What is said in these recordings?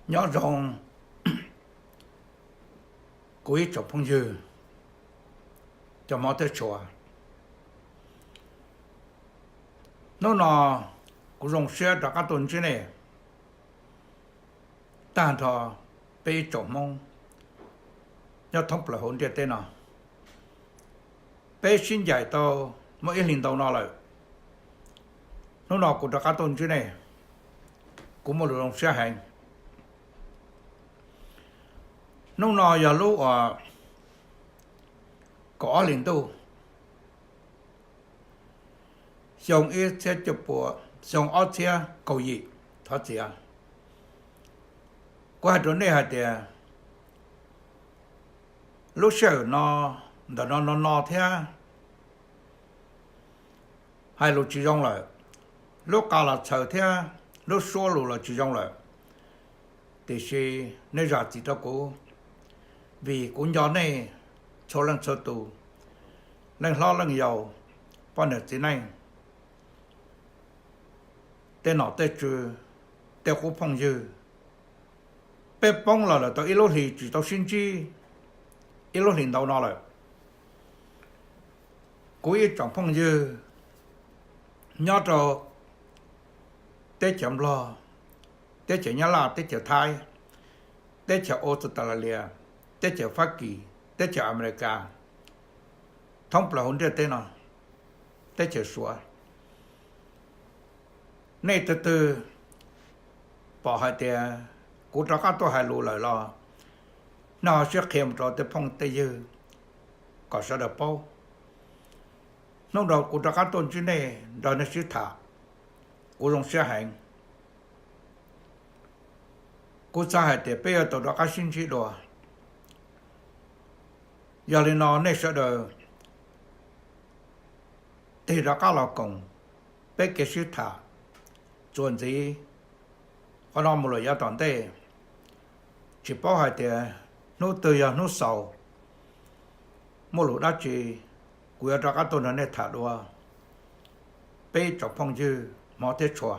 Nyob zoo kuv ib tsoom phooj ywg cov Hmoob teb tshua. Hnub no kuv zoo siab rov qab tuaj ntsib nej tag nrho peb ib tsoom Hmoob nyob thoob plaws hauv ntiaj teb no. Peb sib ncaim tau muaj ib hlis ntau no lawm. Hnub no kuv rov qab tuaj ntsib nej, kuv muaj lus zoo siab heev. Hnub no yog lub uas kaum ob hlis ntuj, xyoo ib txhiab cuaj pua, xyoo ob txhiab kaum yim, thov txiav. Kuv hais rau nej hais tias lub sij hawm no, ntawm no no no thiab, hais lus tsis zoo lawm, lub qa los txhaws thiab lub suab lus los tsis zoo lawm, tiam sis nej zam txim rau kuv, vim kuv nco nej txhua leej txhua tus, leej hlob leej yau, poj niam txiv neej, tej nom tej tswv, tej qub phooj ywg. Peb poob los lawm tau ib lub hlis tsis tau sib ntsib ib lub hlis ntau no lawm. Kuv ib tsoom phooj ywg nyob rau teb chaws Nplog, teb chaws Nyab Laj, teb chaws Thaib, teb chaws Australia, teb chaws Fab Kis, teb chaws Amelikas, thoob plaws hauv ntiaj teb no, teb chaws Suav, nej tus twg pom hais tias kuv rov qab tuaj hais lus lawm los nej ho sib qhia mus rau tej phooj tej ywg kom sawv daws paub. Hnub no kuv rov qab tuaj ntsib nej nrog nej sib tham, kuv zoo siab heev. Kuv xav hais tias peb yuav tau rov qab sib ntsib dua. Yog li no nej sawv daws tig rov qab los koom peb kev sib tham txuas ntxiv qhov no mus lawm yav tom ntej. Tsis paub hais tias hnub twg yog hnub xaus, muaj lus dab tsi, kuv yuav rov qab tuaj nrog nej tham dua, peb tsoom phooj ywg Hmoob teb tshua.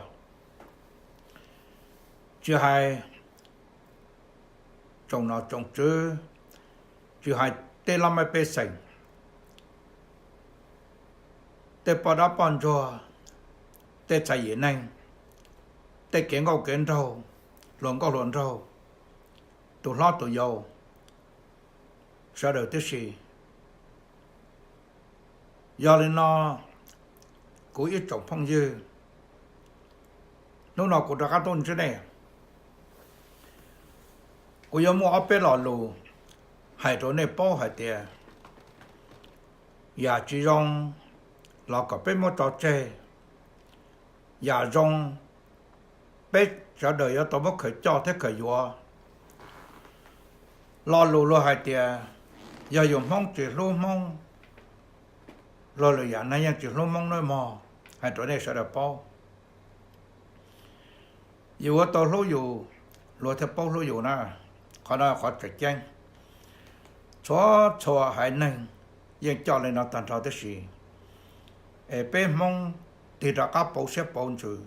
Tsis hais tsoom nom tsoom tswv, tsis hais tej laj mej pej xeem, tej poj dab poj ntsuag, tej txhais yim neeg, tej kev nkauj kev nraug, hluas nkauj hluas nraug, tus hlob tus yau, sawv daws tib si. Yog li no, kuv ib tsoom phooj ywg, hnub no kuv rov qab tuaj ntsib nej, kuv yuav muaj ob peb lo lus hais rau nej paub hais tias yam tsis zoo los kom peb muab tso tseg, yam zoo peb sawv daws yuav tau muab khaws coj thiab khaws yuav. Lo lus luag hais tias yog yus Hmoob tsis hlub Hmoob, luag lwm yam neeg yeej tsis hlub Hmoob nawb mog, hais rau nej sawv daws paub. Yus yuav tau hlub yus, luag thiaj paub hlub yus na. Qhov no qhov tseem ceeb, txhua txhua haiv neeg yeej coj li no tag nrho tib si. Es peb Hmoob tig rov qab pauv siab pauv ntsws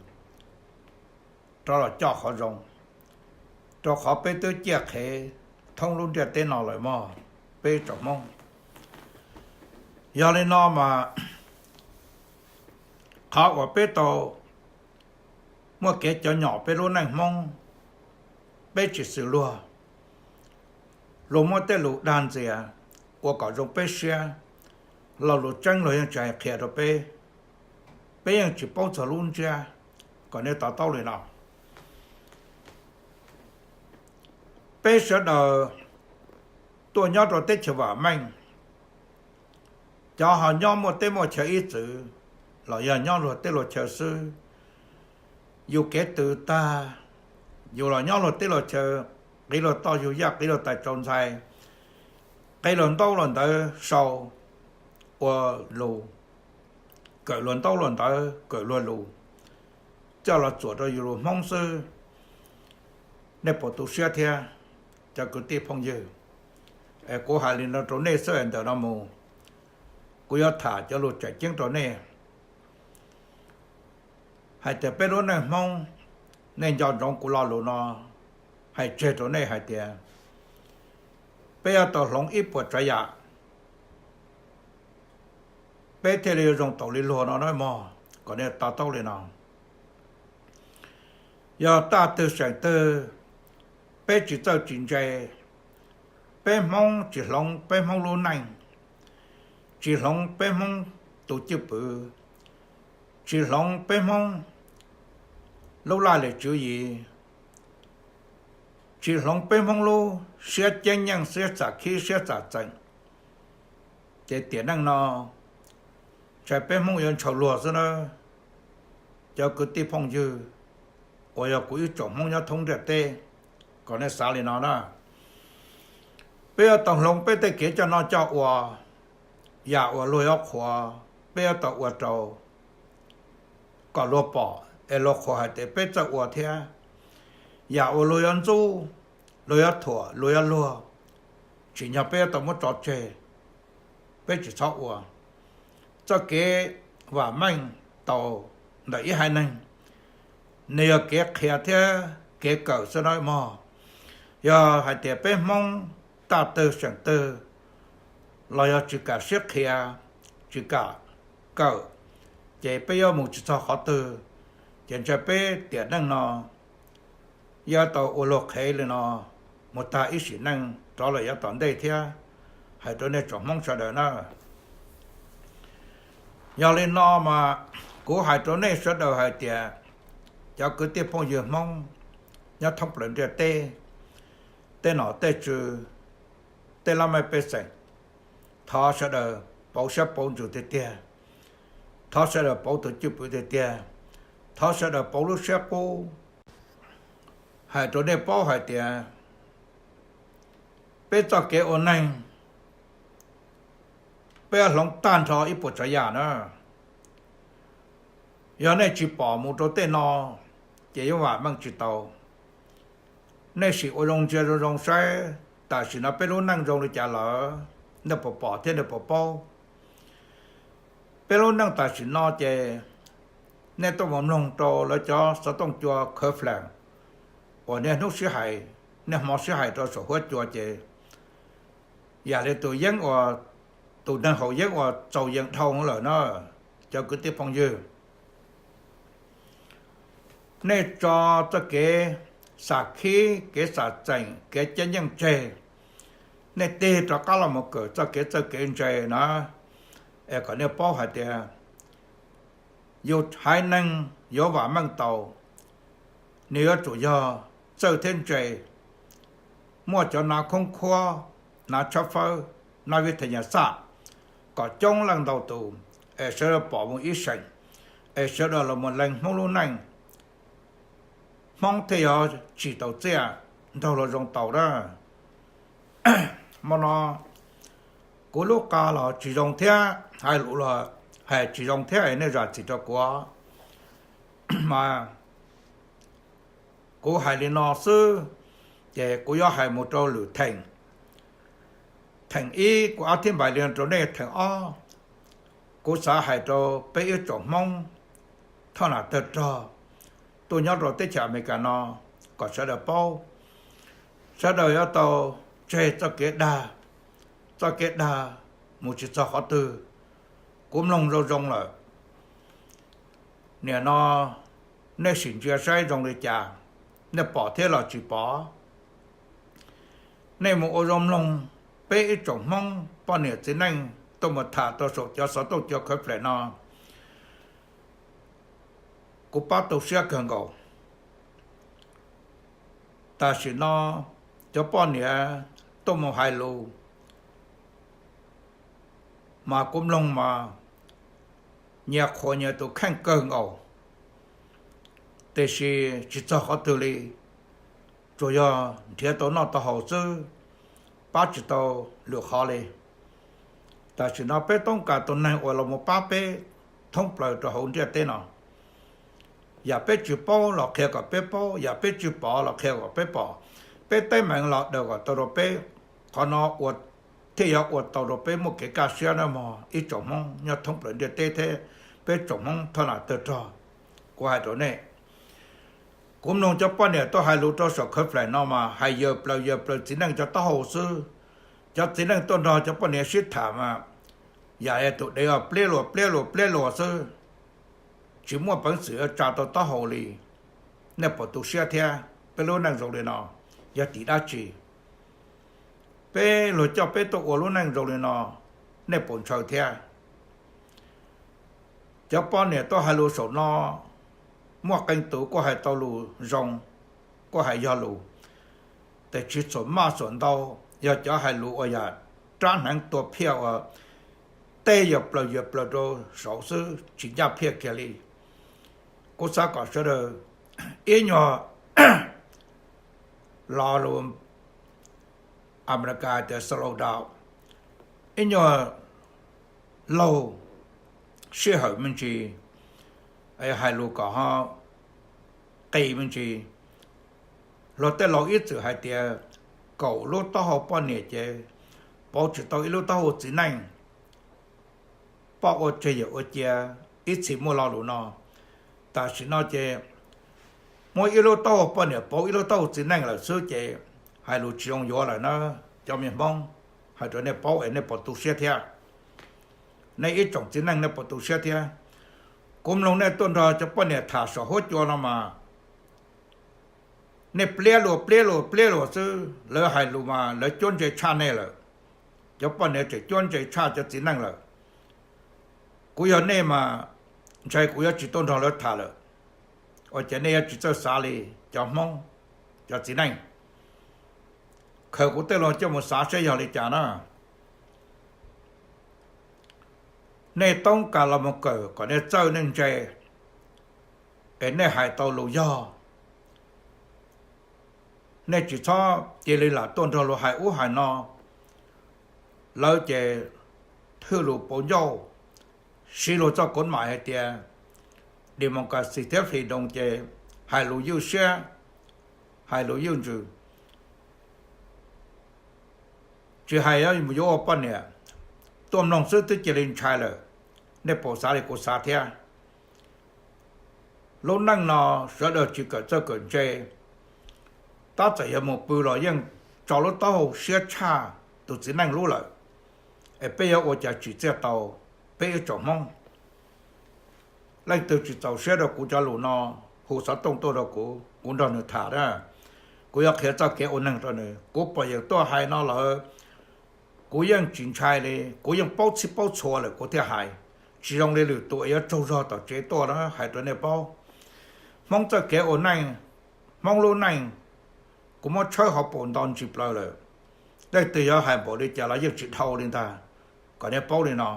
rov los coj qhov zoo, rau qhov peb twb ciaj qhev thoob lub ntiaj teb no lawm mog, peb tsoom Hmoob. Yog li no mas qhov uas peb tau muaj kev cov nyom peb lub neej Hmoob, peb tsis xws luag. Luag muab tej lus dag ntxias ua kom zoo peb siab, lo lus tseeb luag yeej tsis hais qhia rau peb. Peb yeej tsis paub txog lub ntsiab, kom nej to taub li no. Peb sawv daws tuaj nyob rau teb chaws vam meej, cov ho nyob muaj teb muaj chaw ib txwm los yog nyob luag teb luag chaw xwb. Yus kev tws tag, yus los nyob luag teb luag chaw, qiv luag toj yug yaj, qiv luag tais tsau ntxhais, qiv luag ntaub luag ntawv sau ua lus, kawm luag ntaub luag ntawv, kawm luag lus, coj los txuam rau yus lus Hmoob xwb. Nej puas tu siab thiab, cov kwv tij phooj ywg? Es kuv hais li no rau nej xwb, ntawm no mus kuv yuav tham cov lus tseem ceeb rau nej hais tias peb lub neej Hmoob, nej nco ntsoov kuv lo lus no, hais tseg rau nej hais tias peb yuav tau hloov ib puas tsav yam, peb thiaj li yuav zoo taus li luag no na mog, kom nej to taub li no. Yog taj twg seem twg, peb tsis txawj tsis ntse, peb Hmoob tsis hloov peb Hmoob lub neej, tsis hloov peb Hmoob tus cwj pwm, tsis hloov peb Hmoob lub laj lim tswv yim, tsis hloov peb Hmoob lub siab ceeb yeej siab xam khib siab xam txeem, ces tiam neej no ntshai peb Hmoob yuav ntshaw luag xwb na. Cov kwv tij phooj ywg uas yog kuv ib tsoom Hmoob nyob thoob ntiaj teb, kom nej xav li no na. Peb yuav tau hloov peb tej kev coj noj coj ua, yam uas luag yuav qhuas, peb yuav tau ua rau kom luag pom es luag qhuas hais tias peb txawj ua thiab. Yam uas luag yuav ntxub, luag yuav thuam, luag yuav luag, tsim nyog peb yuav tau muab tso tseg, peb tsis txhob ua. Txoj kev vam meej tau ntawm ib haiv neeg, nws yog kev qhia thiab kev kawm xwb na mog. Yog hais tias peb Hmoob taj twg seem twg los yog tsis kam siab qhia, tsis kam kawm, ces peb yuav mus tsis txog qhov twg, ces ntshai peb tiam neej no yuav tau ua luag qhev li no mus tag ib sim neej rov lawm yav tom ntej thiab, hais rau nej tsoom Hmoob sawv daws na. Yog li no mas kuv hais rau nej sawv daws hais tias, cov kwv tij phooj ywg Hmoob nyob thoob plaws ntiaj teb, tej nom tej tswv, tej laj mej pej xeem, thov sawv daws pauv siab pauv ntsws tiag tiag, thov sawv daws pauv tus cwj pwm tiag tiag, thov sawv daws pauv lub siab qub. Hais rau nej paub hais tias peb txoj kev ua neeg, peb yuav hloov tag nrho ib puas tsav yam na. Yog nej tsis pom mus rau tej no, ces yuav vam meej tsis tau. Nej sim ua zoo ntsia zoo zoo saib, tam sim no peb lub neej zoo li cas lawm, nej puas pom thiab nej puas paub? Peb lub neej tam sim no ces nej tuaj mus mloog rau lawv cov xov tooj cua khawv flam uas niaj hnub sib hais, niaj hmo sib hais rau saum huab cua ces yam li tus yeeb uas, tus neeg haus yeeb uas txaus yees dhau lawm na. Cov kwv tij phooj ywg, nej tso txoj kev xam khib, kev xam txeem, kev ceeb yeej tseg, nej tig rov qab los mus kawm txoj kev txawj kev ntse na, es kom nej paub hais tias yus haiv neeg yuav vam meej tau, nws yuav tsum yog txawj thiab ntse, muaj cov nav khoob khuab, nav tshawb fawb, nav vij thas nyas xaj kom coob leej ntau tus, es sawv daws pom mus ib seem, es sawv daws los mus lees Hmoob lub neej, Hmoob thiaj yuav tsim tau txiaj nraug luag zoo tau na. Hmo no kuv lub qa los tsis zoo thiab, hais lus los hais tsis zoo thiab, nej zam txim rau kuv. Mas kuv hais li no xwb, ces kuv yuav hais mus rau lwm theem. Theem ib kuv ab thib npais li no rau nej, theem ob kuv xav hais rau peb ib tsoom Hmoob thoj nam tawg rog tuaj nyob rau teb chaws Amelikas no kom sawv daws paub, sawv daws yuav tau tseg txoj kev dag, txoj kev dag mus tsis txog qhov twg. Kuv mloog zoo zoo lawm, nim no nej sim ntsia saib zoo li cas, nej pom thiab los tsis pom. Nej mus ua zoo mloog peb ib tsoom Hmoob poj niam txiv neej tuaj mus tham rau saum cov xov tooj cua khawv flam no, kuv pab tu siab kawg nkaus. Tam sim no cov poj niam tuaj mus hais lus, mas kuv mloog mas nyias qhuas nyias tus kheej kawg nkaus, tiam sis tsis txog qhov twg li, tsuas yog nrhiav tau noj tau haus xwb, pab tsis tau lwm qhov li. Tam sim no peb toob kas tus neeg uas los mus pab peb thoob plaws rau hauv ntiaj teb no, yam peb tsis paub los qhia kom peb paub, yam peb tsis pom los qhia kom peb pom, peb teeb meem los daws kom tau rau peb. Qhov no ua, thiaj yuav ua tau rau peb muaj kev kaj siab nawb mog ib tsoom Hmoob nyob thoob plaws ntiaj teb thiab peb tsoom Hmoob thoj nam tawg rog. Kuv hais rau nej, Kuv mloog cov poj niam tuaj hais lus rau saum khawv flaim no mas hais yawg plaws yawg plaws txiv neej cov taub hau xwb. Cov txiv neej tuaj nrog cov poj niam sib tham mas yam tus dev os pliab luas pliab luas pliab luas xwb, tsis muaj peev xwm yuav tsa tau taub hau li. Nej puas tu siab thiab? Peb lub neej zoo li no yog tim dab tsi? Peb luag coj peb tuaj ua lub neej zoo li no, nej puas ntshaw thiab? Cov poj niam tuaj hais lus saum no, muaj qee tus kuj hais tau lus zoo, kuj hais yog lus, tes tsis txhuam maj txhuam ntau, yog cov hais lus uas yam rab hneev tua phiaj uas tej yawg plaws yawg plaws rau saud xwb tsis ncaj phiaj kiag li. Kuv xav kom sawv daws ib nyuag lo lus Amelikas hais tias slow down, ib nyuag laug sij hawm me ntsis, hais lus kom ho qis me ntsis. Luag tej laus ib txwm hais tias kaum lub taub hau poj niam ces pauv tsis tau ib lub taub hau txiv neej. Poj ua tseg yawm ua cia, ib txhis muaj lo lus no. Tam sim no ces muab ib lub taub hau poj niam pauv ib lub taub hau txiv neej lawm xwb ces hais lus tsis zoo yuav lawm na. Cov me Hmoob, hais rau nej paub es nej puas tu siab thiab? Nej ib tsoom txiv neej nej puas tu siab thiab? Kuv mloog nej tuaj nrog cov poj niam tham saum huab cua no mas nej pliab luas pliab luas pliab luas xwb, lawv hais lus mas lawv cuab ntse tshaj nej lawm. Cov poj niam tseem cuab ntse tshaj cov txiv neej lawm. Kuv yog nej mas ntshe kuv yuav tsis tuaj nrog lawv tham lawm. Ua cas nej yuav tsis txawj xav li, cov Hmoob, cov txiv neej? Khaws kuv tej lus coj mus xav saib yog li cas na. Nej toob kas los mus kawm kom nej txawj nej ntse, es nej hais tau lus yog. Nej tsis txhob cia li lam tuaj nrog luag hais ub hais no. Lawv ces thwj lus pauv ncauj, siv luag txoj kov mam hais tias democracy thiab freedom ces hais lus ywj siab, hais lus ywj ntsws. Tsis hais yuav ua poj niam, tuaj mloog xwb twb cia li ntshai lawm. Nej puas xav li kuv xav thiab? Lub neej no sawv daws tsis kawm txawj kawm ntse, tab txawm yog mus pw los yeej tso lub taub hau siab tshaj tus txiv neej lub lawm. Es peb yuav ua cas tsim txiaj tau peb ib tsoom Hmoob? Leej twg tsis txaus siab rau kuv cov lus no, hu xov tooj tuaj rau kuv, kuv nrog nws tham na. Kuv yuav qhia txoj kev ua neeg rau nws. Kuv pom yeej tuaj hais no lawm, kuv yeej tsis ntshai li, kuv yeej paub txhij paub txhua lawm kuv thiaj hais. Tsis zoo li lwm tus yuav tsaug zog tom tsev tuaj na, hais rau nej paub. Hmoob txoj kev ua neej, Hmoob lub neej, kuv muab tshawb hauv paus nto ntsis plaws lawm. Leej twg yuav hais npaum li cas los yeej tsis dhau li ntag, kom nej paub li no.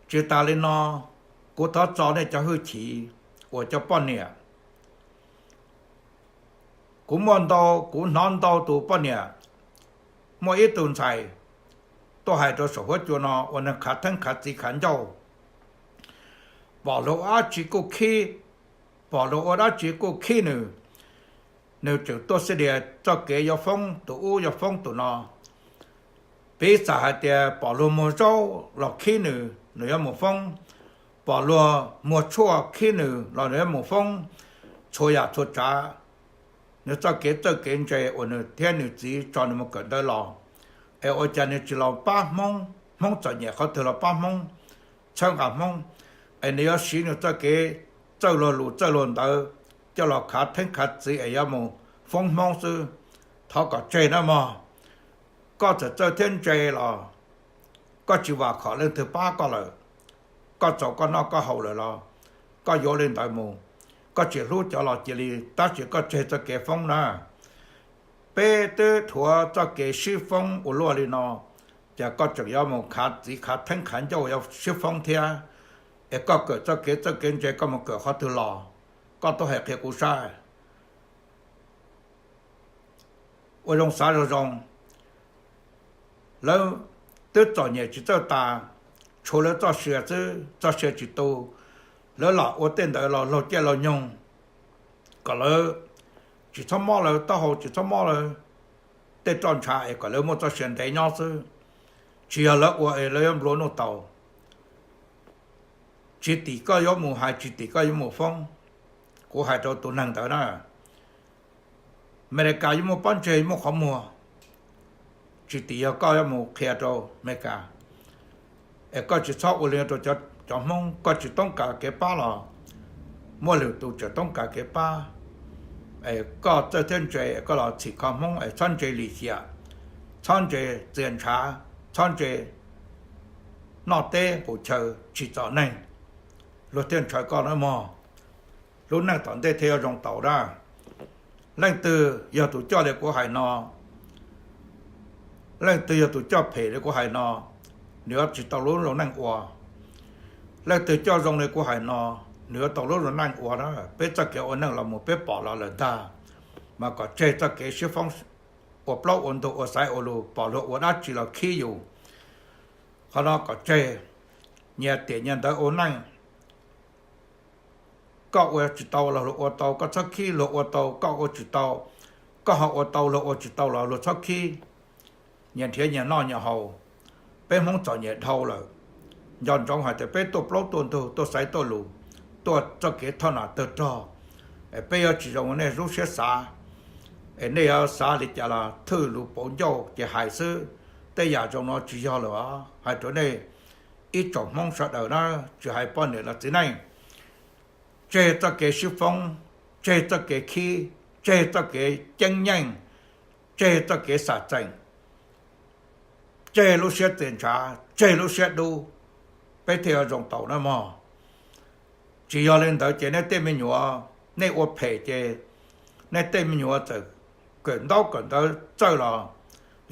Tsis tas li no, kuv thov txo nej cov hwj chim uas cov poj niam. Kuv muaj ntau, kuv hnov ntau tus poj niam, muaj ib tug ntxhais tuaj hais rau saum huab cua no uas nws khav theeb khav txiv khav ncauj, pom luag ua dab tsi kuj khib, pom luag ua dab tsi kuj khib nws. Nws tseem tuaj xib dias txoj kev yuav foob tus ub yuav foob tus no. Piv xam hais tias pom luag muag zaub los khib nws, nws yuav mus foob, pom luag muag tshuaj khib nws los nws yuav mus foob. Txhua yam txhua tsav, nws txoj kev txawj kev ntse uas nws thiab nws txiv tso nws mus kawm ntawv los, es ua cas nws tsis los pab Hmoob, Hmoob txom nyem qhov twg los pab Hmoob, txhawb nqa Hmoob, es nws yuav siv nws txoj kev txawj luag lus txawj luag ntawv coj los khav theeb khav txiv es yuav mus foob Hmoob xwb. Thov kom tseg na mog. Koj txawm txawj thiab ntse los koj tsis vam khom leej twg pab koj lawm, koj txaus koj noj koj haus lawm los koj yuav li ntawd mus. Koj tsis hlub cov los cia li, tab sis koj tseg txoj kev foob na. Peb twb dhuav txoj kev sib foob ua luaj li no, ces koj tseem yuav mus khav txiv khav theeb khav ncauj yuav sib foob thiab. Es koj kawm txoj kev txawj kev ntse koj mus kawm qhov twg los? Koj tuaj hais qhia kuv saib. Ua zoo xav zoo zoo, lawv twb txom nyem tsis txawj tas, tshuav lawv txoj sia xwb, txoj sia tsis tu, lawv lam ua tej ntawd los laug caij laug nyoog, kom lawv tsis txhob mob lawv taub hau, tsis txhob mob lawv tej roj ntsha es kom lawv muaj txoj sia ntev nyob xwb. Tsis yog lawv ua es lawv yuav nplua nuj tau. Tsis tim koj yuav mus hais, tsis tim koj yuav mus foob. Kuv hais rau tus neeg ntawd na, Amelikas yuav muaj pob ntseg muaj qhov muag, tsis tas yog koj yuav mus qhia rau Amelikas, es koj tsis txhob ua li rau cov Hmoob, koj tsis toob kas kev pab los muaj lwm tus tseem toob kas kev pab. Es koj txawj thiab ntse koj los txhim kho Hmoob es txhob ntse lim hiam, txhob ntse txias ntshav, txhob ntse noj teb nqus chaw tsim txom neeg, luag thiaj ntshaw koj na mog. Lub neej tom ntej thiaj yuav zoo tau dab. Leej twg yog tus coj li kuv hais no, leej twg yog tus coj phem li kuv hais no, nws yuav tsis tau lub zoo neej ua. Leej twg coj zoo li kuv hais no, nws yuav tau lub zoo neej ua na. Peb txoj kev ua neej los mus peb pom los lawm ntag, mas kom tseg txoj kev sib foob ua plaub ua ntug ua xaiv ua lus, pom luag ua dab tsi los khib yus. Qhov no kom tseg, nyias tiam nyias ntawd ua neej. Koj ua tsis tau los luag ua tau, koj txhob khib luag ua tau, koj ua tsis tau, koj ho ua tau luag ua tsis tau los luag txhob khib. Nyias nrhiav nyias noj nyias haus, peb Hmoob txom nyem dhau lawm. Nco ntsoov hais tias peb tuaj plaub tuaj ntug, tuaj xaiv tuaj lus, tuaj txoj kev thoj nam tawg rog, es peb yuav tsis zoo nej lub siab xav. Es nej yuav xav li cas los thwj lus pauv ncauj ces hais xwb, tej yam zoo no tsis yog lawm os. Hais rau nej ib tsoom Hmoob sawv daws na, tsis hais poj niam los txiv neej, tseg txoj kev sib foob, tseg txoj kev khib, tseg txoj kev ceeb nyeej, tseg txoj kev xam txeem, tseg lub siab txias ntshav, tseg lub siab dub, peb thiaj yuav zoo tau na mog. Tsis yog li ntawd ces nej tej me nyuam, nej ua phem ces nej tej me nyuam txawm kawm ntaub kawm ntawv txawj los,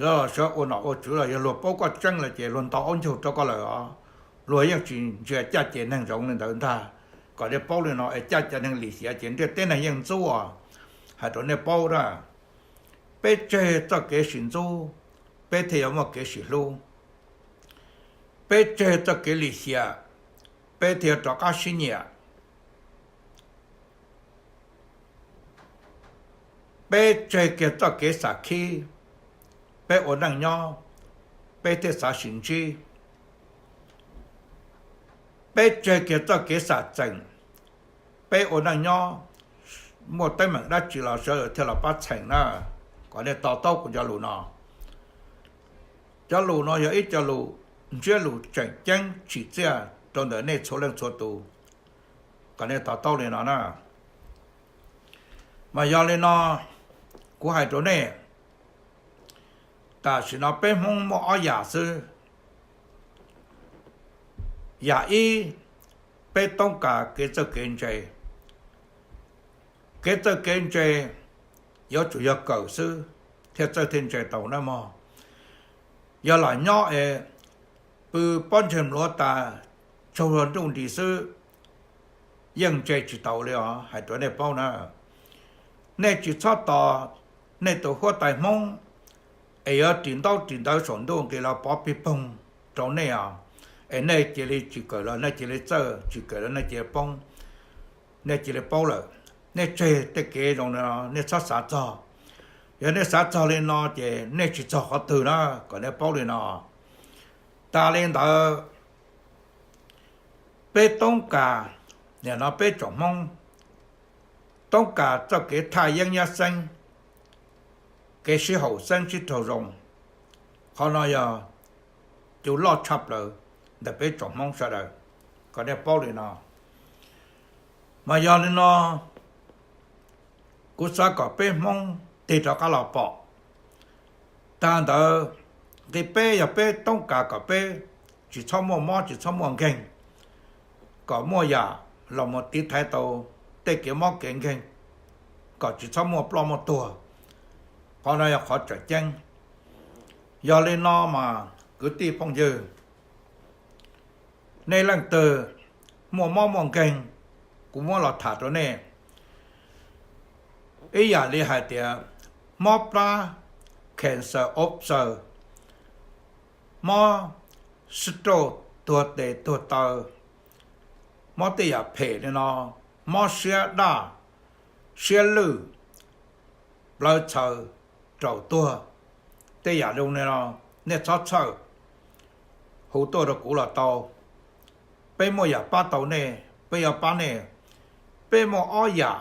los sawv ua nom ua tswv los yog luag paub koj tseeb lawm ces luag ntaus aub ncaug rau koj lawm os. Luag yeej tsis ntsia caj ces neeg zoo li ntawd ntag. Kom nej paub li no es caj ces neeg lim hiam ces ntiaj teb neeg yeej ntxub. Hais rau nej paub na, peb tseg txoj kev sim ntxub, peb thiaj yuav muaj kev sim hlub. Peb tseg txoj kev lim hiam, peb thiaj rov qab sib nyiam. Peb tseg kiag txoj kev xam khib, peb ua neej nyob, peb thiaj xav sim ntsib. Peb tseg kiag txoj kev xam txeem, peb ua neej nyob, muaj teeb meem dab tsi los sawv daws thiaj los pab txheem na. Kom nej to taub kuv cov lus no. Cov lus no yog ib co lus ntsiab lus tseem ceeb tsim txiaj rau ntawm nej txhua leej txhua tus. Kom nej to taub li no na. Mas yog li no, kuv hais rau nej, tam sim no peb Hmoob muaj ob yam xwb. Yam ib, peb toob kas kev txawj kev ntse. Kev txawj kev ntse yuav tsum yog kawm xwb thiaj txawj thiaj ntse tau na mog. Yog lam nyob es pw pob ntseg mluav tas, tsaug luag nruj nris xwb, yeej ntse tsis tau li os, hais rau nej paub na. Nej tsis txhob tos nej tus huab tais Hmoob es yuav ris ntaub ris ntawv saum ntuj nqis los pov pig poog rau nej os, es nej cia li tsis kawm los nej cia li txawj, tsis kawm los nej cia li poob, nej cia li paub lawm. Nej tseg tej kev zoo li no, nej txhob xav txog. Yog nej xav txog li no ces nej tsis txog qhov twg na, kom nej paub li no. Tas li ntawd, peb toob kas, nim no peb tsoom Hmoob toob kas txoj kev thaj yeeb nyab xeeb, kev sib haum xeeb sib raug zoo. Qhov no yog cus loj tshaj plaws ntawm peb tsoom Hmoob sawv daws, kom nej paub li no. Mas yog li no, kuv xav kom peb Hmoob tig rov qab los pom. Tag ntawd, nqi peb yog peb toob kas kom peb tsis txhob muaj mob tsis txhob muaj nkeeg, kom muaj yam los mus tiv thaiv tau tej kev mob kev nkeeg, kom tsis txhob muaj ploj muaj tuag. Qhov no yog qhov tseem ceeb. Yog li no mas kwv tij phooj ywg, nej leej twg muaj mob muaj nkeeg, kuv muab los tham rau nej. Ib yam li hais tias mob plab, cancer, ulcer, mob stroke, tuag tes tuag taw, mob tej yam phem li no, mob siab daj, siab lwj, plawv txhaws, raum tuag, tej yam zoo li no, nej txhob txhawj, hu tuaj rau kuv los tau. Peb muaj yam pab tau nej, peb yuav pab nej. Peb muaj ob yam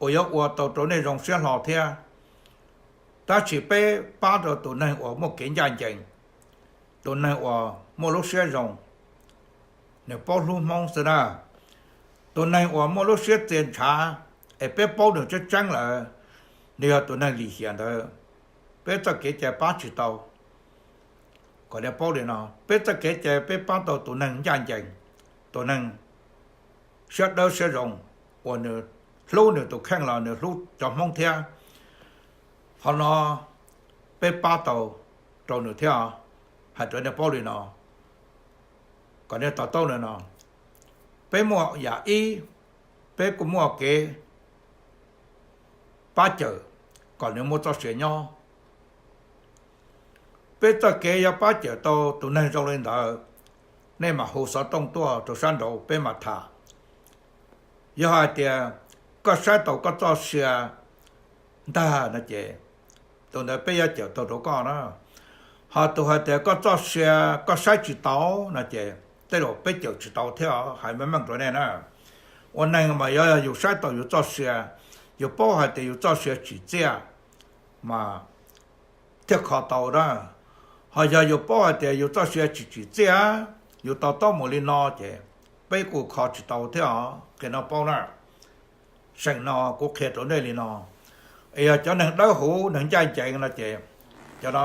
uas yuav ua tau rau nej zoo siab hlo thiab, tab sis peb pab rau tus neeg uas muaj kev ncaj ncees, tus neeg uas muaj lub siab zoo, nws paub hlub Hmoob xwb na. Tus neeg uas muaj lub siab txia ntshav, es peb paub nws tseeb tseeb lawm, nws yog tus neeg lim hiam ntawd, peb txoj kev cai pab tsis tau. Kom nej paub li no, peb txoj kev cai peb pab tau tus neeg ncaj ncees, tus neeg siab dawb siab zoo, uas nws hlub nws tus kheej los nws hlub cov Hmoob thiab. Qhov no peb pab tau rau nws thiab. Hais rau nej paub li no, kom nej to taub li no, peb muaj yam ib, peb kuj muaj kev pab cawm kom nws muaj txoj sia nyob. Peb txoj kev yuav pab cawm tau tus neeg zoo li ntawd, nej mam hu xov tooj tuaj rau sab nraud peb mam tham. Yog hais tias koj saib tau koj txoj sia ntag no ces tus ntawd peb yuav cawm tau rau koj na. Ho tus hais tias koj txoj sia koj saib tsis tau no ces tej zaum peb cawm tsis tau thiab, hais meej meej rau nej na. Ua neeg mas yog yus saib tau yus txoj sia, yus paub hais tias yus txoj sia tsim txiaj mas thiaj kho tau na. Ho yog yus paub hais tias yus txoj sia tsis tsim txiaj, yus to taub mus li no ces peb kuj kho tsis tau thiab os, qhia no paub na. Seem no kuv qhia rau nej li no, es yog cov neeg dawb huv neeg ncaj ncees no ces cov no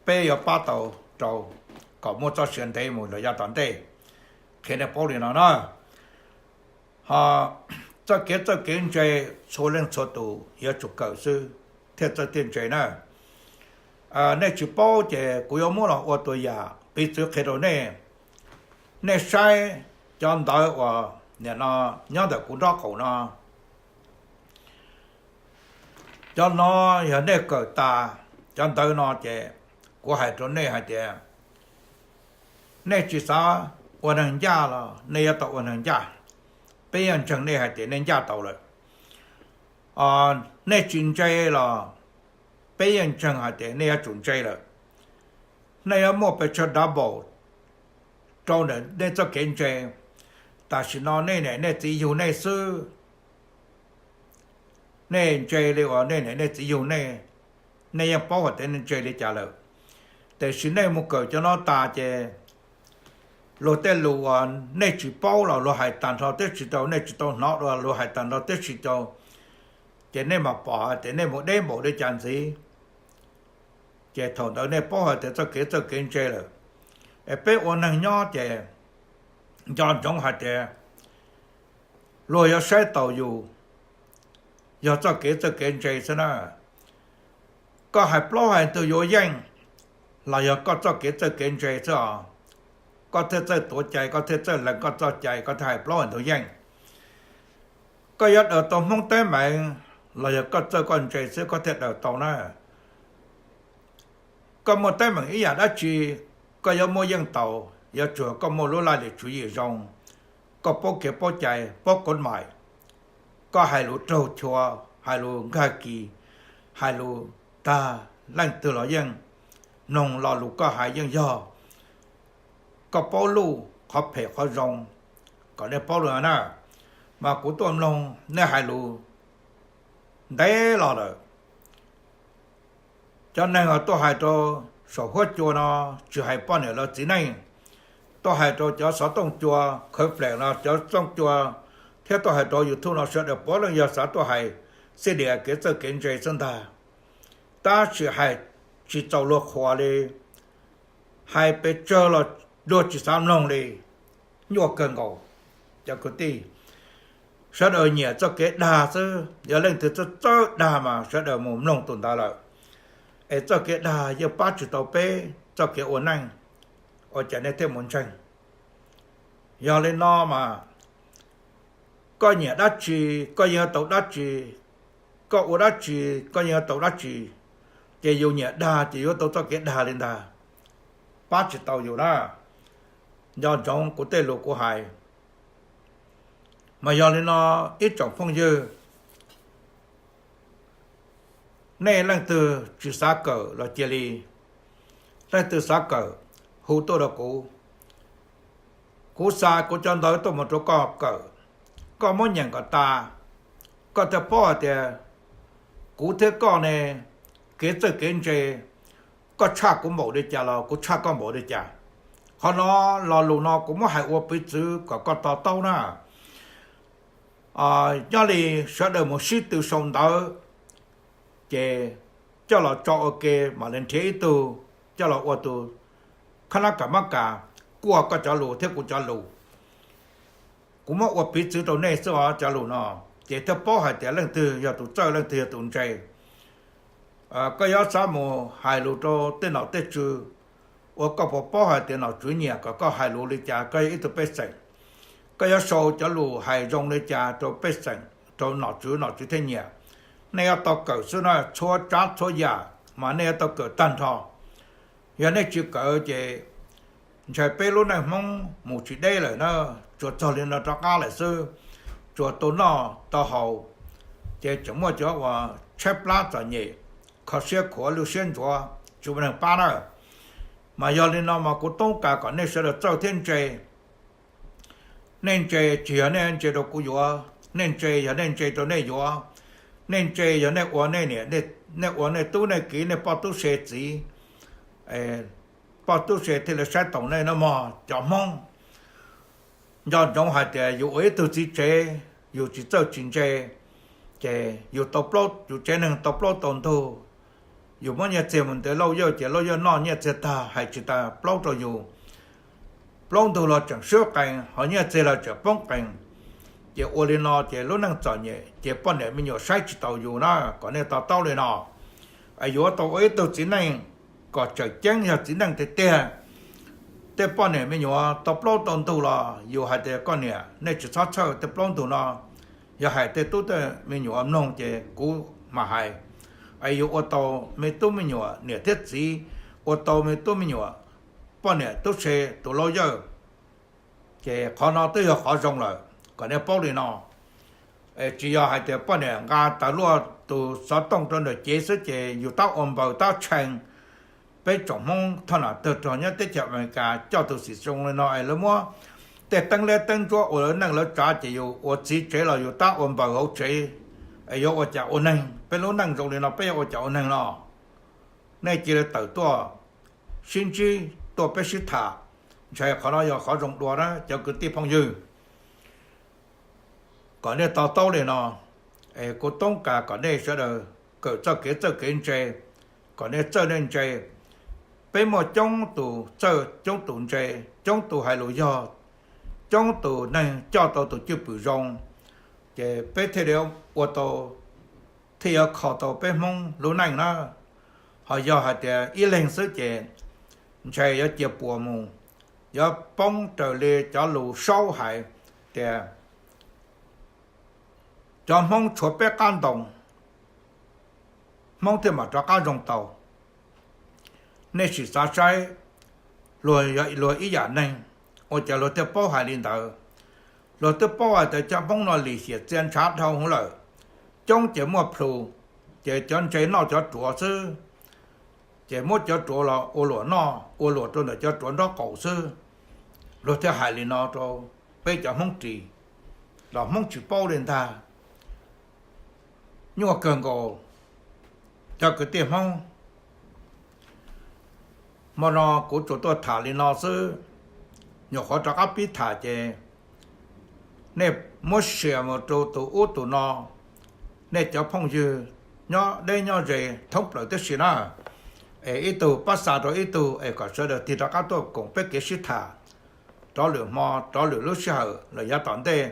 peb yuav pab tau rau kom muaj txoj sia ntev mus los yav tom ntej. Qhia nej paub li no na. Ho txoj kev txawj kev ntse txhua leej txhua tus yuav tsum kawm xwb thiaj txawj thiaj ntse na. Nej tsis paub ces kuv yuav muab los ua tus yam piv txwv qhia rau nej. Nej saib cov ntawv uas nim no nyob ntawm kuv nraub qaum no, cov no yog nej kawm tas cov ntawv no ces kuv hais rau nej hais tias nej tsis xav ua neeg ncaj los nej yuav tau ua neeg ncaj. Peb yeej ntseeg nej hais tias nej ncaj tau lawm. Nej tsis ntse los peb yeej ntseeg hais tias nej yuav tsum ntse lawm. Nej yuav muaj pes tsawg dav npaum rau ntawm nej txoj kev ntse. Tam sim no nej niam nej txiv yug nej xwb, nej ntse li uas nej niam nej txiv yug nej, nej yeej paub hais tias nej ntse li cas lawm. Tiam sis nej mus kawm cov no tas ces luag tej lus uas nej tsis paub los luag hais tag nrho tib si rau, nej tsis tau hnov dua luag hais tag nrho tib si rau, ces nej mam pom hais tias nej mus deb npaum li cas ntxiv. Ces thaum ntawd nej paub hais tias txoj kev txawj kev ntse lawm. Es peb ua neeg nyob ces nco ntsoov hais tias luag yuav saib taus yus yog txoj kev txawj kev ntse xwb na. Koj hais plaub hais ntug yuav yeej los yog koj txoj kev txawj kev ntse xwb os. Koj thiaj txawj tuav cai, koj thiaj txawj lees koj txoj cai, koj thiaj hais plaub hais ntug yeej. Koj yuav daws tau Hmoob teeb meem los yog koj txawj koj ntse xwb koj thiaj daws tau na. Koj muaj teeb meem ib yam dab tsi, koj yuav muaj yeej tau, yuav tsum koj muaj lub laj lim tswv yim zoo, koj paub kev paub cai paub kov mais, koj hais lus raug chua, hais lus nkag kis, hais lus tag leej twg los yeej mloog lo lus koj hais yeej yog. Koj paub luj qhov phem qhov zoo, kom nej paub li na. Mas kuv tuaj mloog nej hais lus ntev los lawm. Cov neeg tuaj hais rau saum huab cua no, tsis hais poj niam los txiv neej, tuaj hais rau cov xov tooj cua, khawv fleem los cov tooj cua, thiab tuaj hais rau YouTube no sawv daws puav leej yog xav tuaj hais xij dias kev txawj kev ntse xwb ntag. Tab sis hais tsis txaus luag qhuas li, hais pes tsawg los luag tsis xav mloog li. Nyuaj kawg nkaus. Cov kwv tij, sawv daws nyiam txoj kev dag xwb, yog leej twg txawj txawj dag mas sawv daws mus mloog tus ntawd lawm. Es txoj kev dag yeej pab tsis tau peb txoj kev ua neej, ua cas nej thiaj mus ntseeg? Yog li no mas koj nyiam dab tsi, koj yeej yuav tau dab tsi, koj ua dab tsi, koj yeej yuav tau dab tsi. Ces yus nyiam dag ces yuav tau txoj kev dag li ntag, pab tsis tau yus na. Nco ntsoov kuv tej lus kuv hais. Mas yog li no, ib tsoom phooj ywg, nej leej twg tsis xav kawm los cia li, leej twg xav kawm hu tuaj rau kuv, kuv xa kuv cov ntawv tuaj mus rau koj kawm. koj muab nyeem kom tas, koj thiaj paub hais tias kuv thiab koj ne, kev txawj kev ntse, koj tshaj kuv npaum li cas los kuv tshaj koj npaum li cas. Qhov no, lo lus no kuv muab hais ua piv txwv kom koj to taub na. Nyob li sawv daws mus sib tw sau ntawv, ces coj los tso ua ke mam li nrhiav ib tug coj los ua tus khab nab kas mab kas, kuaj koj cov lus thiab kuv cov lus. Kuv muab ua piv txwv rau nej xwb os, cov lus no, ces thiaj paub hais tias leej twg yog tus txawj leej twg yog tus ntse. Koj yuav xav mus hais lus rau tej nom tej tswv, ua koj puas paub hais tias nom tswv nyiam kom koj hais lus li cas, koj yog ib tug pej xeem, koj yuav sau cov lus hais zoo li cas rau pej xeem, rau nom tswv, nom tswv thiaj nyiam. Nej yuav tau kawm xwb na, txhua tsav txhua yam mas nej yuav tau kawm tag nrho. Yog nej tsis kawm ces ntshai peb lub neej Hmoob mus tsis deb lawm na, tsuas txog li no rov qab lawm xwb, tsuas tau noj tau haus, ces tseem muaj cov uas tshaib plab txom nyem, kho siab khuav lwj siab ntsuav tsis muaj neeg pab na. Mas yog li no mas kuv toob kas kom nej sawv daws txawj thiab ntse. Nej ntse tsis yog nej ntse rau kuv yuav, nej ntse yog nej ntse rau nej yuav, nej ntse yog nej ua nej niam, nej ua nej tub nej kiv, nej poj tub se txiv, poj tub se thiaj li saib taus nej no mog cov Hmoob. Nco ntsoov hais tias yus ua ib tug txiv tsev, yus tsis txawj tsis ntse, ces yus tau plaub, yus tsev neeg tau plaub tau ntug, yus muab nyiaj txiag mus ntes lauj yawj ces lauj yawj noj nyiaj txiag tag hais tsis tas plaub rau yus. Plaub ntug los tseem swb qees, ho nyiaj txiag los tseem poob qees. Ces ua li no ces lub neej txom nyem ces poj niam me nyuam saib tsis taus yus na, kom nej to taub li no. Yuav tau ua ib tug txiv neej kom tseem ceeb yog txiv neej tiag tiag. Tej poj niam me nyuam tau plaub tau ntug los yus hais tias koj niam, nej tsis txhob txhawj, tej plaub ntug no yog hais tej tub tej me nyuam mloog ces kuv mam hais. Yus ua tau me tub me nyuam niam thiab txiv, ua tau me tub me nyuam poj niam tub se tus lauj yawj, ces qhov no twb yog qhov zoo lawm, kom nej paub li no. Tsis yog hais tias poj niam nqa tawv luaj tus xov tooj rau ntawm cev xwb ces yus tab ua npaws tab tshee. Peb tsoom Hmoob thoj nam tawg rog nyob teb chaws Amelikas coj tus xim zoo li no es lawv muab tej teeb liab teeb ntsuab ua lawv neej lawv tsav ces yus ua txiv tsev los yus tab ua npaws hauv tsev. Es yuav ua cas ua neeg? Peb lub neej zoo li no peb yuav ua cas ua neeg no? Nej cia li tawm tuaj sib ntsib, tuaj peb sib tham, ntshai qhov no yog qhov zoo dua na cov kwv tij phooj ywg. Kom nej to taub li no, es kuv toob kas kom nej sawv daws kawm txoj kev txawj kev ntse, kom nej txawj nej ntse. Peb muaj coob tus txawj, coob tus ntse, coob tus hais lus yog, coob tus neeg coj tau tus cwj pwm zoo, ces peb thiaj li ua tau, thiaj yuav kho tau peb Hmoob lub neej na. Ho yog hais tias ib leeg xwb ces ntshai yuav cia puas mus, yuav poob raws li cov lus saub hais tias cov Hmoob tshuav peb qab ntoo, Hmoob thiaj mam rov qab zoo tau. Nej sim xav saib, luag yog luag ib yam neeg, ua cas luag thiaj paub hais li ntawd? Luag twb paub hais tias cov Hmoob no lim hiam txia ntshav dhau hwv lawm, coob ces muaj plhus, ces cov ntse noj cov ruam xwb, ces muab cov ruam los ua luam noj, ua luam rau ntawm cov ruam nraub qaum xwb. Luag thiaj hais li no rau peb cov Hmoob ris, los Hmoob tsis paub li ntag. Nyuaj kawg nkaus cov kwv tij Hmoob. Hmo no kuv tsuas tuaj tham li no xwb, nyuam qhuav rov qab pib tham ces nej muab share mus rau tus ub tus no, nej cov phooj ywg nyob deb nyob ze thoob plaws tib si na. Es ib tug pab xa rau ib tug es kom sawv daws tig rov qab tuaj koom peb kev sib tham rov lwm hmo, rov lwm lub sij hawm los yav tom ntej.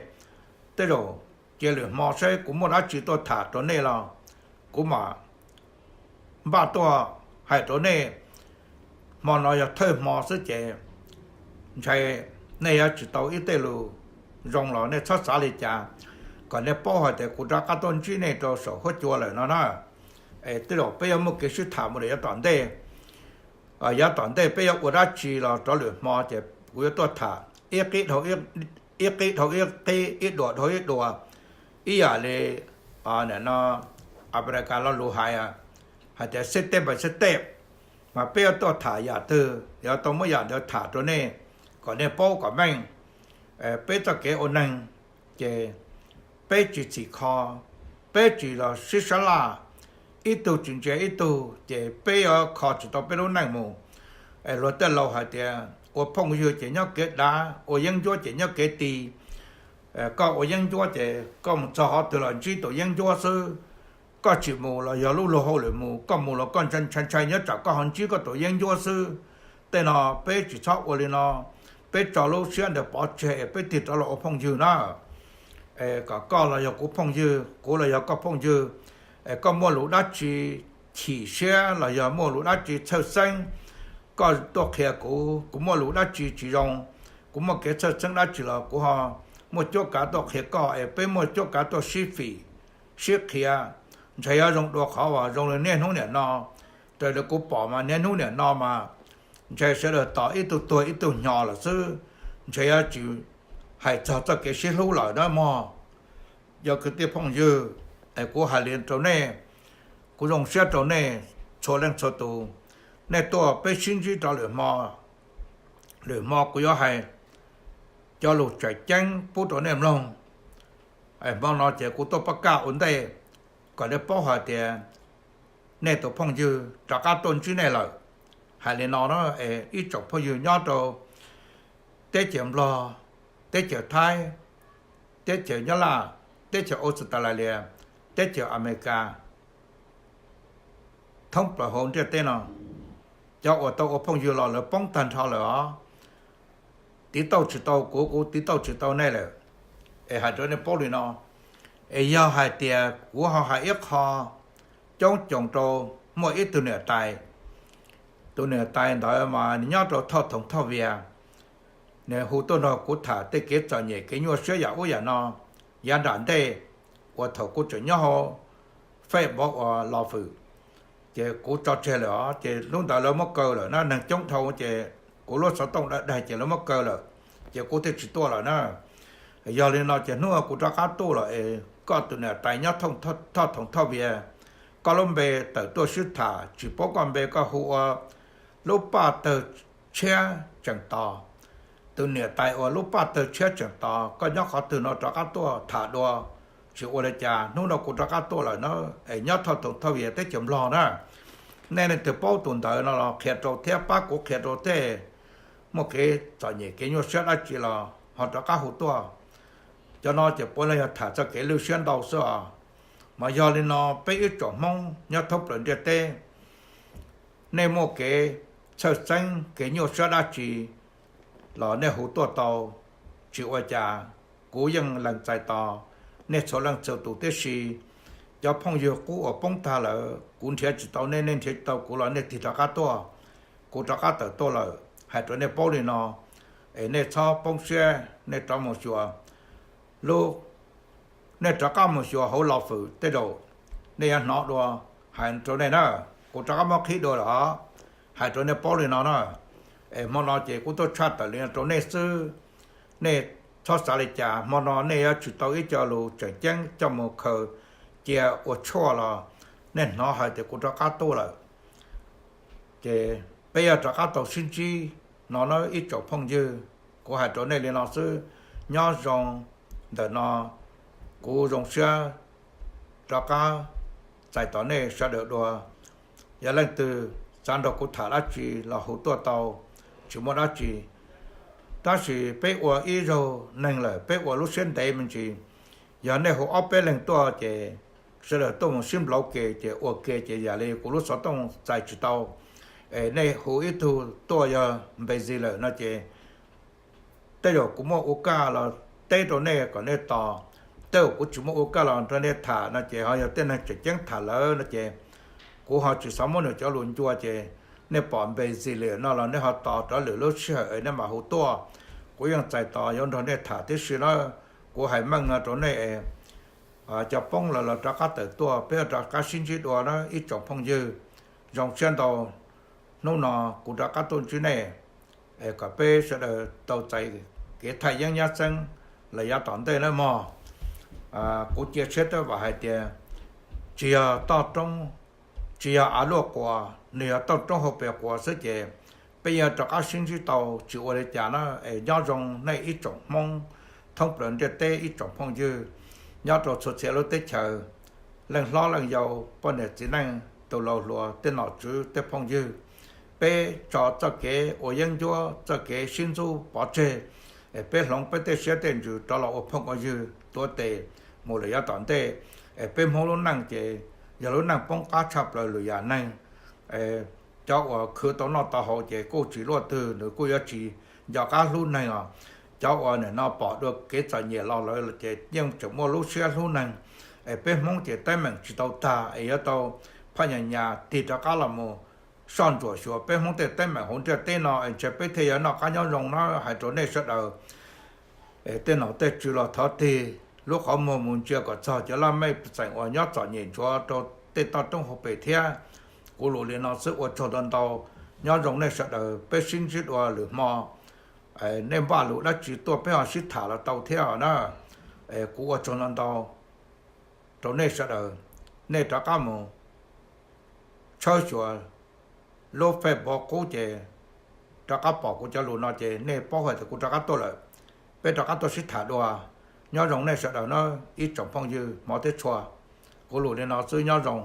Tej zaum cia lwm hmo saib kuv muaj dab tsi tuaj tham rau nej los kuv mam npaj tuaj hais rau nej. Hmo no yog thawj hmo xwb ces ntshai nej yuav tsis tau ib tej lus zoo los nej txhob xav li cas, kom nej paub hais tias kuv rov qab tuaj ntsib nej rau saum huab cua lawm no na. Es tej zaum peb yuav muaj kev sib tham mus rau yav tom ntej. Yav tom ntej peb yuav ua dab tsi los rov lwm hmo ces kuv yuav tuaj tham ib qib dhau ib qib, ib dua dhau ib dua, ib yam li no Amelikas lo lus hais, hais tias step by step, mas peb yuav tuaj tham yam twg yuav tau muab yam ntawd tham rau nej, kom nej paub kom meej. Peb txoj kev ua neeg ces peb tsis txhim kho, peb tsis los sib sab laj, ib tug tsis ntsia ib tug ces peb yuav kho tsis tau peb lub neej mus. Es luag tej laus hais tias ua phooj ywg ces nyob kev dav, ua yeeb ncuab ces nyob kev ti. Koj ua yeeb ncuab ces koj mus txog qhov twg los ntsib tus yeeb ncuab xwb. Koj tsis mus los yog lub luag hauj lwm mus, koj mus los koj ntshai ntshai ntshai nyob tsam koj ho ntsib koj tus yeeb ncuab xwb. Tej no peb tsis txhob ua li no, peb tso lub siab ntawd pov tseg es peb tig rov los ua phooj ywg na. Es kom koj los yog kuv phooj ywg, kuv los yog koj phooj ywg, es koj muaj lus dab tsi chim siab los yog muaj lus dab tsi txhawj xeeb, koj tuaj qhia kuv, kuv muaj lus dab tsi tsis zoo, kuv muaj kev txhawj xeeb dab tsi los kuv ho muaj cuab kav tuaj qhia koj es peb muaj cuab kav tuaj sib fim, sib qhia. Ntshe yuav zoo dua qhov uas zoo li niaj hnub niam no, raws li kuv pom mas niaj hnub niam no mas ntshe sawv daws tos ib tug tuag ib tug hnyo lawm xwb, ntshe yuav tsis hais txog txoj kev sib hlub lawm na mog. Yog kwv tij phooj ywg, es kuv hais li rau nej, kuv zoo siab rau nej txhua leej txhua tus. Nej tuaj peb sib ntsib rau lwm hmo, lwm hmo kuv yuav hais cov lus tseem ceeb pub rau nej mloog. Hmo no ces kuv tuaj pab kaj ua ntej kom nej paub hais tias nej tus phooj ywg rov qab tuaj ntsib nej lawm. Hais li no na, es ib tsoom phooj ywg nyob rau teb chaws Nplog, teb chaws Thaib, teb chaws Nyab Laj, teb chaws Australia, teb chaws Amelikas, thoob plaws hauv ntiaj teb no, cov uas tau ua phooj ywg los lawv poob tag nrho lawm os. Tiv tauj tsis tau kuv, kuv tiv tauj tsis tau nej lawm. Es hais rau nej paub li no, es yog hais tias kuv ho hais ib qho coob coos rau muaj ib tug niam tais, tus niam tais ntawd mas nws nyob rau Thoj Thoom Thoj Vias, nws hu tuaj nrog kuv tham tej kev txom nyem kev nyuaj siab yam ub yam no. Yav nram ntej uas thaum kuv tseem nyob hauv Facebook uas Los Fwm, ces kuv tso tseg lawm os, ces lub ntawd lawv muab kaw lawm na, neeg coob dhau ces kuv lub xov tooj daig daig ces lawv muab kaw lawm, ces kuv thiaj tsis tuaj lawm na. Yog li no ces hnub kuv rov qab tuaj lawm es koj tus niam tais nyob Thoj Thoom Thoj Vias, koj lub npe tawm tuaj sib tham, tsis paub koj npe koj hu ua lub Paj Tawg Tshiab Tseem Tos. Tus niam tais uas lub Paj Tawg Tshiab Tseem Tos, koj nyob qhov twg no rov qab tuaj tham dua. Tsis ua li cas, hnub no kuv rov qab tuaj lawm na, es nyob Thoj Thoom Thoj Vias teb chaws Nplog na. Nej leej twg paub tus ntawd no los qhia rau thiab pab kuv qhia rau tej muaj kev txom nyem kev nyuaj siab dab tsi los ho rov qab hu tuaj. Cov no ces puav leej yog tham txoj kev lwj siab ntau xwb os. Mas yog li no peb ib tsoom Hmoob nyob thoob plaws ntiaj teb, nej muaj kev txhawj xeeb kev nyuaj siab dab tsi los nej hu tuaj tau, tsis ua cas, kuv yeej lees txais tos nej txhua leej txhua tus tib si. Cov phooj ywg qub uas poob tag lawm kuv nrhiav tsis tau nej, nej nrhiav tsis tau kuv los nej tig rov qab tuaj, kuv rov qab tawm tuaj lawm. Hais rau nej paub li no, es nej txhob poob siab, nej rov mus xyuas lub, nej rov qab mus xyuas hauv Los Fwm tej zaum nej yuav hnov dua. Hais rau nej na, kuv rov qab muab qhib dua lawm os. Hais rau nej paub li no na, es hmo no ces kuv tuaj tshaj tawm li no rau nej xwb. Nej txhob xav li cas, hmo no nej yuav tsis tau ib co lus tseem ceeb coj mus khaws cia ua tshuaj los nej hnov hais tias kuv rov qab tuaj lawm. Ces peb yuav rov qab tau sib ntsib no na ib tsoom phooj ywg. Kuv hais rau nej li no xwb, nyob zoo. Ntawm no kuv zoo siab rov qab txais tos nej sawv daws dua. Yog leej twg xav nrog kuv tham dab tsi los hu tuaj tau, tsis muaj dab tsi. Tab sis peb ua ib zaug neeg lawm peb ua lub siab ntev me ntsis. Yog nej hu ob peb leeg tuaj ces sawv daws tuaj mus sib nplauv ke ces ua ke ces yam li kuv lub xov tooj txais tsis tau. Es nej hu ib tug tuaj yog npe zis lawm no ces tej zaum kuv muaj ua kaj los teb rau nej kom nej tos, tej zaum kuv tsis muaj ua kaj los nrog nej tham no ces ho yog tej neeg tseem ceeb tham lawm no ces kuv ho tsis xav muab nws cov lus ncua ces nej pom npe zis lawm no los nej ho tos rov lwm lub sij hawm es nej mam hu tuaj. Kuv yeej txais tos yuav nrog nej tham tib si na. Kuv hais meej no rau nej, cov poob los los rov qab tawm tuaj, peb rov qab sib ntsib dua na ib tsoom phooj ywg. Zoo siab ntau, hnub no kuv rov qab tuaj ntsib nej, es kom peb sawv daws tau txais kev thaj yeeb nyab xeeb los yav tom ntej na mog. Kuv cia siab tab vam hais tias tsis yog toj roob, tsis yog av luaj quas, nws yog toj roob hauv pes quas xwb ces peb yuav rov qab sib ntsib tau tsis ua li cas na. Es nyob zoo nej ib tsoom Hmoob thoob plaws ntiaj teb ib tsoom phooj ywg. nyob rau txhua txhia lub teb chaws, leej hlob leej yau, poj niam txiv neej, tus laus hluas, tej nom tswv tej phooj ywg, peb tso txoj kev ua yeeb ncuab, txoj kev sib ntxub pov tseg, es peb hloov peb tej siab tej ntsws rov los ua phooj ua ywg tuav tes mus lawm yav tom ntej. Es peb Hmoob lub neej ces yog lub neej poob qab tshaj plaws lwm yam neeg. Cov uas khwv tau noj tau haus ces kuj tsis luaj twg, nws kuj yuav tsis nco qab hlub neeg os. Cov uas nim no pom dua kev txom nyem los lawm ces yeej tseem muaj lub siab hlub neeg. Es peb Hmoob ces teeb meem tsis tau tag es yuav tau phaj nyas nyas tig rov qab los mus soj ntsuam xyuas peb Hmoob tej teeb meem hauv ntiaj teb no es ntshe peb thiaj yuav noj qab nyob zoo na. Hais rau nej sawv daws, es tej nom tej tswv los thov tig lub qhov muag mus ntsia kom txog cov laj mej txeem uas nyob txom nyem ntsuav rau tej toj roob hauv pes thiab. Kuv lus li no xwb, ua tsaug ntau ntau, nyob zoo nej sawv daws, peb sib ntsib dua lwm hmo. Nej npaj lus dab tsi tuaj peb ho sib tham los tau thiab os na. Kuv ua tsaug ntau ntau rau nej sawv daws. Nej rov qab mus tshawb xyuas lub Facebook qub ces rov qab pom kuv cov lus no ces nej paub hais tias kuv rov qab tuaj lawm. Peb rov qab tuaj sib tham dua. Nyob zoo nej sawv daws na, ib tsoom phooj ywg hmov thiab tshua. Kuv lus li no xwb, nyob zoo.